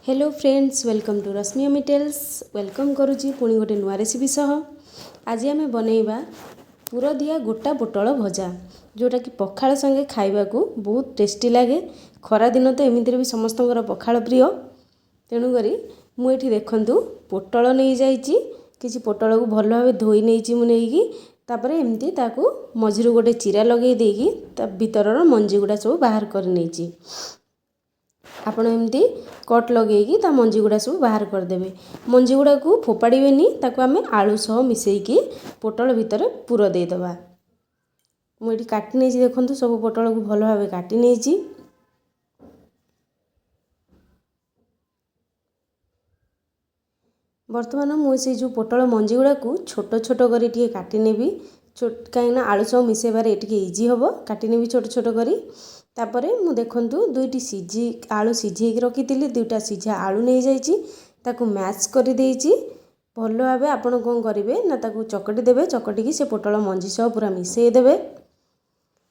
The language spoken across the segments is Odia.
Hello friends, welcome to Rashmi Ami Tales. Welcome କରୁଛି ପୁଣି ଗୋଟେ ନୂଆ ରେସିପି ସହ। ଆଜି ଆମେ ବନେଇବା ପୁରଦିଆ ଗୋଟା ପୋଟଳ ଭଜା, ଯେଉଁଟାକି ପଖାଳ ସାଙ୍ଗେ ଖାଇବାକୁ ବହୁତ ଟେଷ୍ଟି ଲାଗେ। ଖରାଦିନ ତ ଏମିତିରେ ବି ସମସ୍ତଙ୍କର ପଖାଳ ପ୍ରିୟ। ତେଣୁକରି ମୁଁ ଏଠି ଦେଖନ୍ତୁ ପୋଟଳ ନେଇଯାଇଛି। କିଛି ପୋଟଳକୁ ଭଲ ଭାବେ ଧୋଇ ନେଇଛି ମୁଁ ନେଇକି। ତାପରେ ଏମିତି ତାକୁ ମଝିରୁ ଗୋଟେ ଚିରା ଲଗାଇ ଦେଇକି ତା ଭିତରର ମଞ୍ଜି ଗୁଡ଼ା ସବୁ ବାହାର କରି ନେଇଛି। ଆପଣ ଏମିତି କଟ୍ ଲଗେଇକି ତା ମଞ୍ଜି ଗୁଡ଼ା ସବୁ ବାହାର କରିଦେବେ। ମଞ୍ଜି ଗୁଡ଼ାକୁ ଫୋପାଡ଼ିବେନି, ତାକୁ ଆମେ ଆଳୁ ସହ ମିଶାଇକି ପୋଟଳ ଭିତରେ ପୁର ଦେଇଦେବା। ମୁଁ ଏଠି କାଟି ନେଇଛି, ଦେଖନ୍ତୁ ସବୁ ପୋଟଳକୁ ଭଲ ଭାବେ କାଟି ନେଇଛି। ବର୍ତ୍ତମାନ ମୁଁ ସେଇ ଯେଉଁ ପୋଟଳ ମଞ୍ଜି ଗୁଡ଼ାକୁ ଛୋଟ ଛୋଟ କରି ଟିକେ କାଟି ନେବି, କାହିଁକିନା ଆଳୁ ସହ ମିଶାଇବାରେ ଟିକେ ଇଜି ହେବ। କାଟି ନେବି ଛୋଟ ଛୋଟ କରି। ତାପରେ ମୁଁ ଦେଖନ୍ତୁ ଦୁଇଟି ଆଳୁ ସିଝେଇକି ରଖିଥିଲି, ଦୁଇଟା ସିଝା ଆଳୁ ନେଇଯାଇଛି, ତାକୁ ମ୍ୟାଶ୍ କରିଦେଇଛି ଭଲ ଭାବେ। ଆପଣ କ'ଣ କରିବେ ନା ତାକୁ ଚକଟି ଦେବେ, ଚକଟିକି ସେ ପୋଟଳ ମଞ୍ଜି ସହ ପୁରା ମିଶାଇ ଦେବେ।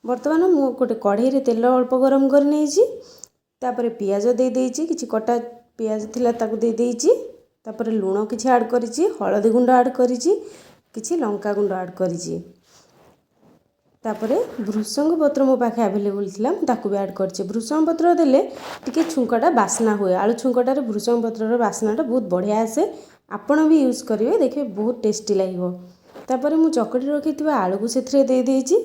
ବର୍ତ୍ତମାନ ମୁଁ ଗୋଟେ କଢ଼େଇରେ ତେଲ ଅଳ୍ପ ଗରମ କରି ନେଇଛି। ତାପରେ ପିଆଜ ଦେଇଦେଇଛି, କିଛି କଟା ପିଆଜ ଥିଲା ତାକୁ ଦେଇଦେଇଛି। ତାପରେ ଲୁଣ କିଛି ଆଡ଼୍ କରିଛି, ହଳଦୀ ଗୁଣ୍ଡ ଆଡ଼୍ କରିଛି, କିଛି ଲଙ୍କା ଗୁଣ୍ଡ ଆଡ଼୍ କରିଛି। ତାପରେ ଭୃସଙ୍ଗ ପତ୍ର ମୋ ପାଖେ ଆଭେଲେବୁଲ୍ ଥିଲା, ମୁଁ ତାକୁ ବି ଆଡ଼୍ କରିଛି। ଭୃସଙ୍ଗ ପତ୍ର ଦେଲେ ଟିକେ ଛୁଙ୍କଟା ବାସ୍ନା ହୁଏ। ଆଳୁ ଛୁଙ୍କଟାରେ ଭୃସଙ୍ଗ ପତ୍ରର ବାସ୍ନାଟା ବହୁତ ବଢ଼ିଆ ଆସେ। ଆପଣ ବି ୟୁଜ୍ କରିବେ, ଦେଖିବେ ବହୁତ ଟେଷ୍ଟି ଲାଗିବ। ତାପରେ ମୁଁ ଚକଟି ରଖିଥିବା ଆଳୁକୁ ସେଥିରେ ଦେଇଦେଇଛି।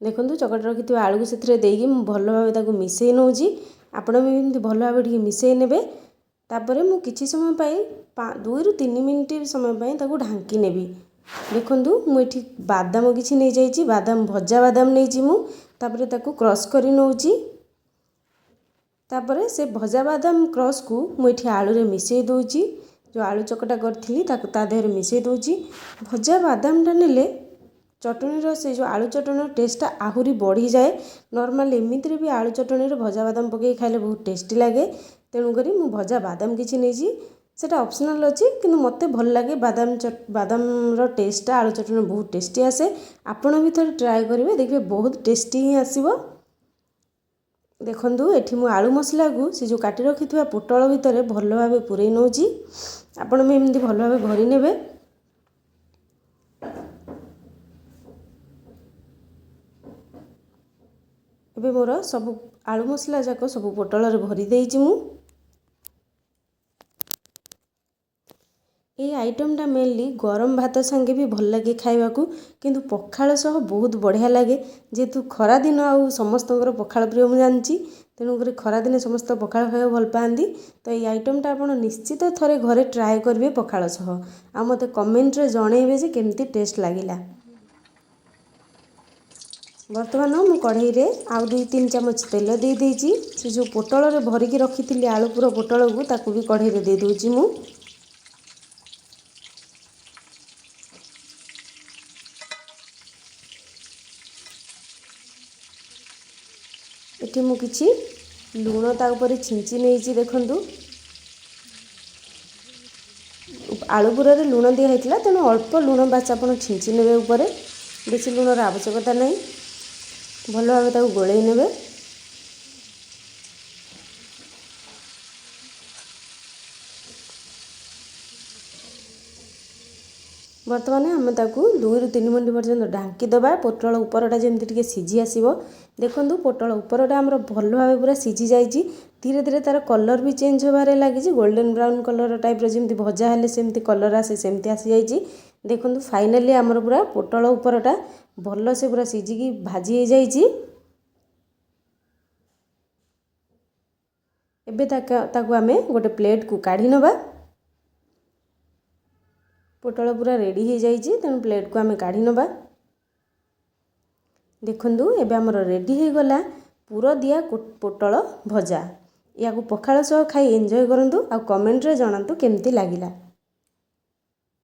ଦେଖନ୍ତୁ, ଚକଟି ରଖିଥିବା ଆଳୁକୁ ସେଥିରେ ଦେଇକି ମୁଁ ଭଲ ଭାବେ ତାକୁ ମିଶାଇ ନେଉଛି। ଆପଣ ବି ଏମିତି ଭଲ ଭାବେ ଟିକେ ମିଶାଇ ନେବେ। ତାପରେ ମୁଁ କିଛି ସମୟ ପାଇଁ, 2ରୁ 3 ମିନିଟ୍ ସମୟ ପାଇଁ ତାକୁ ଢାଙ୍କି ନେବି। ଦେଖନ୍ତୁ, ମୁଁ ଏଠି ବାଦାମ କିଛି ନେଇଯାଇଛି, ବାଦାମ ଭଜା ବାଦାମ ନେଇଛି ମୁଁ। ତାପରେ ତାକୁ କ୍ରସ୍ କରି ନେଉଛି। ତାପରେ ସେ ଭଜା ବାଦାମ କ୍ରସ୍କୁ ମୁଁ ଏଠି ଆଳୁରେ ମିଶାଇ ଦେଉଛି। ଯେଉଁ ଆଳୁ ଚକଟା କରିଥିଲି, ତାକୁ ତା ଦେହରେ ମିଶାଇ ଦେଉଛି। ଭଜା ବାଦାମଟା ନେଲେ ଚଟଣିର, ସେ ଯେଉଁ ଆଳୁ ଚଟଣିର ଟେଷ୍ଟଟା ଆହୁରି ବଢ଼ିଯାଏ। ନର୍ମାଲ୍ ଏମିତିରେ ବି ଆଳୁ ଚଟଣିରେ ଭଜା ବାଦାମ ପକାଇକି ଖାଇଲେ ବହୁତ ଟେଷ୍ଟି ଲାଗେ। ତେଣୁକରି ମୁଁ ଭଜା ବାଦାମ କିଛି ନେଇଛି। ସେଇଟା ଅପସନାଲ୍ ଅଛି, କିନ୍ତୁ ମୋତେ ଭଲ ଲାଗେ। ବାଦାମର ଟେଷ୍ଟଟା ଆଳୁ ଚଟଣି ବହୁତ ଟେଷ୍ଟି ଆସେ। ଆପଣ ବି ଥରେ ଟ୍ରାଏ କରିବେ, ଦେଖିବେ ବହୁତ ଟେଷ୍ଟି ହିଁ ଆସିବ। ଦେଖନ୍ତୁ, ଏଠି ମୁଁ ଆଳୁ ମସଲାକୁ ସେ ଯେଉଁ କାଟି ରଖିଥିବା ପୋଟଳ ଭିତରେ ଭଲ ଭାବେ ପୂରେଇ ନେଉଛି। ଆପଣ ବି ଏମିତି ଭଲ ଭାବେ ଭରି ନେବେ। ଏବେ ମୋର ସବୁ ଆଳୁ ମସଲା ଯାକ ସବୁ ପୋଟଳରେ ଭରି ଦେଇଛି ମୁଁ। ଏଇ ଆଇଟମ୍ଟା ମେନଲି ଗରମ ଭାତ ସାଙ୍ଗେ ବି ଭଲ ଲାଗେ ଖାଇବାକୁ, କିନ୍ତୁ ପଖାଳ ସହ ବହୁତ ବଢ଼ିଆ ଲାଗେ। ଯେହେତୁ ଖରାଦିନ ଆଉ ସମସ୍ତଙ୍କର ପଖାଳ ପ୍ରିୟ ମୁଁ ଜାଣିଛି, ତେଣୁକରି ଖରାଦିନେ ସମସ୍ତେ ପଖାଳ ଖାଇବାକୁ ଭଲ ପାଆନ୍ତି। ତ ଏଇ ଆଇଟମ୍ଟା ଆପଣ ନିଶ୍ଚିତ ଥରେ ଘରେ ଟ୍ରାଏ କରିବେ ପଖାଳ ସହ, ଆଉ ମୋତେ କମେଣ୍ଟରେ ଜଣେଇବେ ଯେ କେମିତି ଟେଷ୍ଟ ଲାଗିଲା। ବର୍ତ୍ତମାନ ମୁଁ କଢ଼େଇରେ ଆଉ 2-3 ଚାମଚ ତେଲ ଦେଇଦେଇଛି। ସେ ଯେଉଁ ପୋଟଳରେ ଭରିକି ରଖିଥିଲି ଆଳୁ ପୁର ପୋଟଳକୁ, ତାକୁ ବି କଢ଼େଇରେ ଦେଇଦେଉଛି ମୁଁ। ଏଠି ମୁଁ କିଛି ଲୁଣ ତା ଉପରେ ଛିଞ୍ଚି ନେଇଛି। ଦେଖନ୍ତୁ, ଆଳୁ ପୁରରେ ଲୁଣ ଦିଆ ହେଇଥିଲା, ତେଣୁ ଅଳ୍ପ ଲୁଣ ବାସ୍ ଆପଣ ଛିଞ୍ଚି ନେବେ ଉପରେ, ବେଶୀ ଲୁଣର ଆବଶ୍ୟକତା ନାହିଁ। ଭଲ ଭାବେ ତାକୁ ଗୋଳେଇ ନେବେ। ବର୍ତ୍ତମାନ ଆମେ ତାକୁ 2ରୁ 3 ମିନିଟ୍ ପର୍ଯ୍ୟନ୍ତ ଢାଙ୍କି ଦେବା, ପୋଟଳ ଉପରଟା ଯେମିତି ଟିକେ ସିଝି ଆସିବ। ଦେଖନ୍ତୁ, ପୋଟଳ ଉପରଟା ଆମର ଭଲ ଭାବେ ପୁରା ସିଝି ଯାଇଛି। ଧୀରେ ଧୀରେ ତା'ର କଲର୍ ବି ଚେଞ୍ଜ ହେବାରେ ଲାଗିଛି। ଗୋଲ୍ଡେନ୍ ବ୍ରାଉନ୍ କଲର୍ ଟାଇପ୍ର, ଯେମିତି ଭଜା ହେଲେ ସେମିତି କଲର୍ ଆସେ, ସେମିତି ଆସିଯାଇଛି। ଦେଖନ୍ତୁ, ଫାଇନାଲି ଆମର ପୁରା ପୋଟଳ ଉପରଟା ଭଲସେ ପୁରା ସିଝିକି ଭାଜି ହେଇଯାଇଛି। ଏବେ ତାକୁ ଆମେ ଗୋଟେ ପ୍ଲେଟ୍କୁ କାଢ଼ି ନେବା। ପୋଟଳ ପୁରା ରେଡ଼ି ହେଇଯାଇଛି, ତେଣୁ ପ୍ଲେଟ୍କୁ ଆମେ କାଢ଼ି ନେବା। ଦେଖନ୍ତୁ, ଏବେ ଆମର ରେଡ଼ି ହେଇଗଲା ପୁର ଦିଆ ପୋଟଳ ଭଜା। ୟାକୁ ପଖାଳ ସହ ଖାଇ ଏନ୍ଜୟ କରନ୍ତୁ ଆଉ କମେଣ୍ଟରେ ଜଣାନ୍ତୁ କେମିତି ଲାଗିଲା।